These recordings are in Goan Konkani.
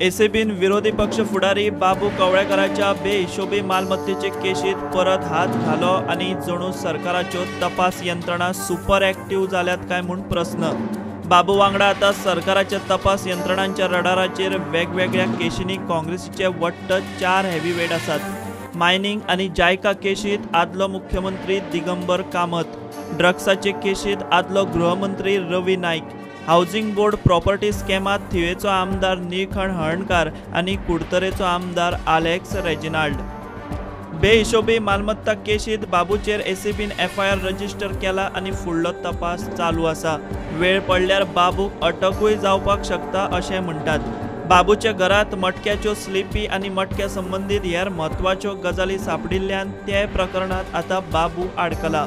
एसीबीन विरोधी पक्ष फुडारी बाबू कवळेकाराच्या बेहिशोबी मालमत्तेचे केशीत परत हात घालो आनी जणू सरकाराच्यो तपास यंत्रणा सुपर ऍक्टिव्ह जाल्यात काय म्हूण प्रस्न। बाबू वांगडा आतां सरकाराच्या तपास यंत्रणांच्या रडाराचेर वेगवेगळ्या केशींनी काँग्रेसीचे वट्ट 4 हेवीवेट आसात। मायनिंग आनी जायका केशीत आदलो मुख्यमंत्री दिगंबर कामत, ड्रग्साचे केशीत आदलो गृहमंत्री Ravi Naik, housing board property स्कॅमात थिवेचो आमदार निळखंठ हळर्णकार आनी कुडतरेचो आमदार आलेक्स रेजिनाल्ड। बेहिशोबी मालमत्ता केशीत बाबूचेर एसीबीन एफआयआर रजिस्टर केला आनी फुडलो तपास चालू आसा। वेळ पडल्यार बाबूक अटकूय जावपाक शकता अशें म्हणटात। बाबूच्या घरात मटक्याच्यो स्लिपी आनी मटक्या संबंदीत हेर म्हत्वाच्यो गजाली सापडिल्ल्यान ते प्रकरणात आतां बाबू आडकला।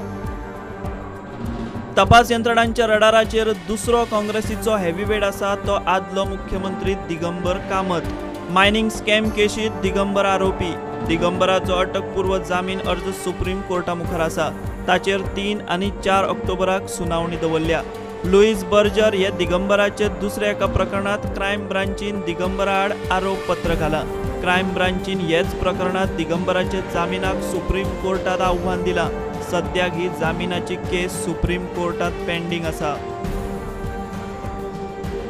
तपास यंत्रणांच्या रडाराचेर दुसरो काँग्रेसीचो हेवीवेट आसा तो आदलो मुख्यमंत्री दिगंबर कामत। मायनिंग स्कॅम केशीत दिगंबर आरोपी। दिगंबराचो अटकपूर्व जामीन अर्ज सुप्रीम कोर्टा मुखार आसा। ताचेर 3 आनी 4 ऑक्टोबराक सुनावणी दवरल्या। लुईस बर्जर हे दिगंबराचे दुसऱ्या एका प्रकरणात क्रायम ब्रांचीन दिगंबरा आड आरोपपत्र घाला। क्रायम ब्रांचीन हेच प्रकरणात दिगंबराचे जामिनाक सुप्रीम कोर्टात आव्हान दिलां। सद्याक ही जामिनाची केस सुप्रीम कोर्टात पेंडींग आसा।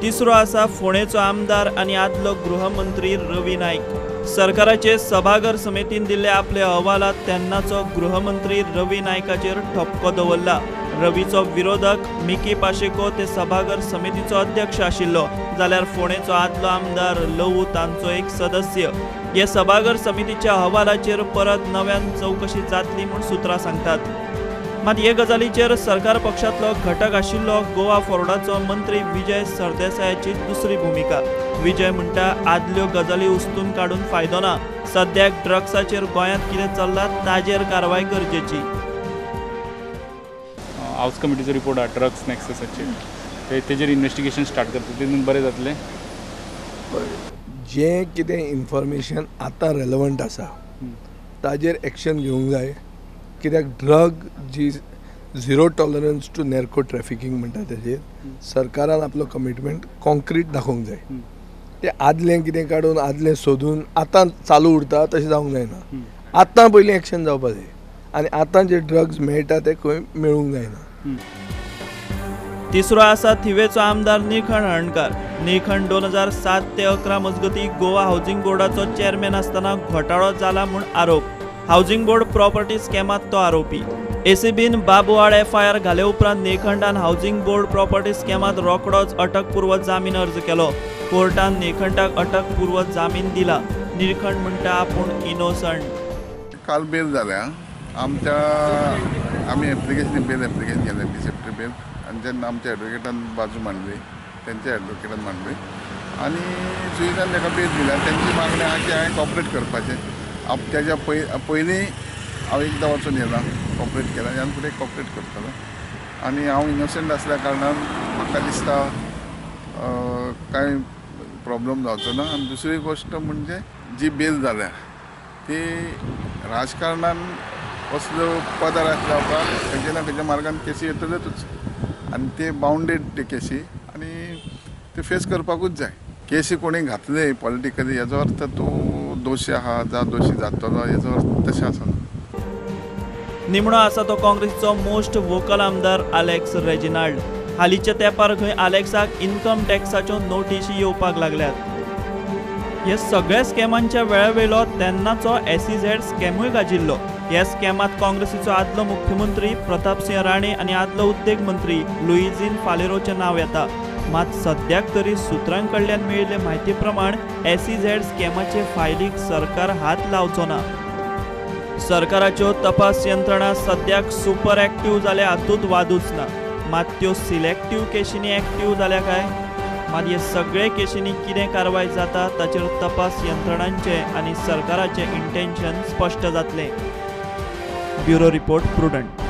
तिसरो आसा फोंडेचो आमदार आनी आदलो गृहमंत्री रवी नायक। सरकाराचे सभाघर समितीन दिल्ले आपले अहवालात तेन्नाचो गृहमंत्री रवी नायकाचेर ठपको दवरला। रवीचो विरोधक मिकी पाशेको ते सभाघर समितीचो अध्यक्ष आशिल्लो, जाल्यार फोंडेचो आदलो आमदार लवू तांचो एक सदस्य। हे सभाघर समितीच्या अहवालाचेर परत नव्यान चवकशी जातली म्हूण सुत्रां सांगतात। मात हे गजालीचेर सरकार पक्षांतलो घटक आशिल्लो गोवा फॉरवर्डाचो मंत्री विजय सरदेसायाची दुसरी भुमिका। विजय म्हणटा आदल्यो गजाली उस्तून काडून फायदो ना, सद्याक ड्रग्साचेर गोंयांत कितें चल्लां ताजेर कारवाय गरजेची। हावस कमिटीचो रिपोर्ट आहा ड्रग्स नॅक्ससाचेर, तेजेर इन्वेस्टिगेशन स्टार्ट करता, तेतून बरें जातलें। जें कितें इन्फॉर्मेशन आतां रेलेवंट आसा ताजेर एक्शन घेवंक जाय। कित्याक drug ji zero tolerance to narco trafficking म्हणटा तेजेर सरकारान आपलो कमिटमेंट कॉन्क्रीट दाखोवंक जाय। तें आदलें कितें काडून आदलें सोदून आतां चालू उरता तशें जावंक जायना। आतां पयलीं एक्शन जावपा जाय आनी आतां जे ड्रग्स मेळटा ते खंय मेळूंक जायना। तिसरो आसा थिवेचो आमदार निळखंठ हळर्णकार। निळखंठ 2007 ते 11 मजगती गोवा हावजिंग बोर्डाचो चेअरमॅन आसतना घोटाळो जाला म्हूण आरोप। हावजिंग बोर्ड प्रॉपर्टी स्कॅमात तो आरोपी। एसीबीन बाबू आड एफआयआर घाले उपरांत निळखंठान हावजिंग बोर्ड प्रॉपर्टी स्कॅमात रोखडोच अटकपूर्व जामीन अर्ज केलो। कोर्टान निळखंठाक अटकपूर्व जामीन दिला। निळखंठ म्हणटा आपूण इनोसंट। काल बेल जाल्या आमच्या, आमी एप्लिकेशन बेल एप्लिकेशन केलें डिसेप्टिव बेल, आनी जेन्ना आमच्या एडवोकेटान बाजू मांडली, तेंच्या एडवोकेटान मांडली आनी जुईजान ताका बेल दिल्या। तेंची मागणी आहा की हांवें कॉपरेट करपाचें। तेज्या पयलीं हांव एकदां वचून येयलां, कॉपरेट केलां, ह्यान फुडें कॉपरेट करतलो आनी हांव इनोसंट आसल्या कारणान म्हाका दिसता कांय प्रॉब्लम जावचो ना। आनी दुसरी गोश्ट म्हणजे जी बेल जाल्या ती राजकारणान असल्यो पदार आसल्या उपरांत खंयच्या ना खंयच्या मार्गान केसी येतल्योच आनी ते बाउंडेड ते केसी आनी ते फेस करपाकूच जाय। केसी कोणी घातले पॉलिटिकली हेजो अर्थ तूं दोशी आहा जावं दोशी जातलो हेजो अर्थ तशें आसना। निमणो आसा तो काँग्रेसीचो मोस्ट वोकल आमदार आलेक्स रेजिनाल्ड। हालींच्या तेंपार खंय आलेक्साक इन्कम टॅक्साच्यो नोटिशी येवपाक लागल्यात। हे सगळ्या स्कॅमांच्या वेळावेलो तेन्नाचो एसईझेड स्कॅमूय गाजिल्लो। ह्या स्कॅमात काँग्रेसीचो आदलो मुख्यमंत्री प्रतापसिंह राणे आनी आदलो उद्देग मंत्री लुईझीन फालेरोचें नांव येता। मात सद्याक तरी सुत्रां कडल्यान मेळिल्ले म्हायती प्रमाण एसईझेड स्कॅमाचे फायलीक सरकार हात लावचो ना। सरकाराच्यो तपास यंत्रणा सद्याक सुपर ऍक्टिव्ह जाल्या हातूंत वादूच ना। मात त्यो सिलेक्टिव्ह केशींनी ऍक्टिव्ह जाल्या काय? मात हे सगळे केशींनी कितें कारवाय जाता ताचेर तपास यंत्रणांचें आनी सरकाराचें इंटेन्शन स्पश्ट जातलें। Bureau report, Prudent.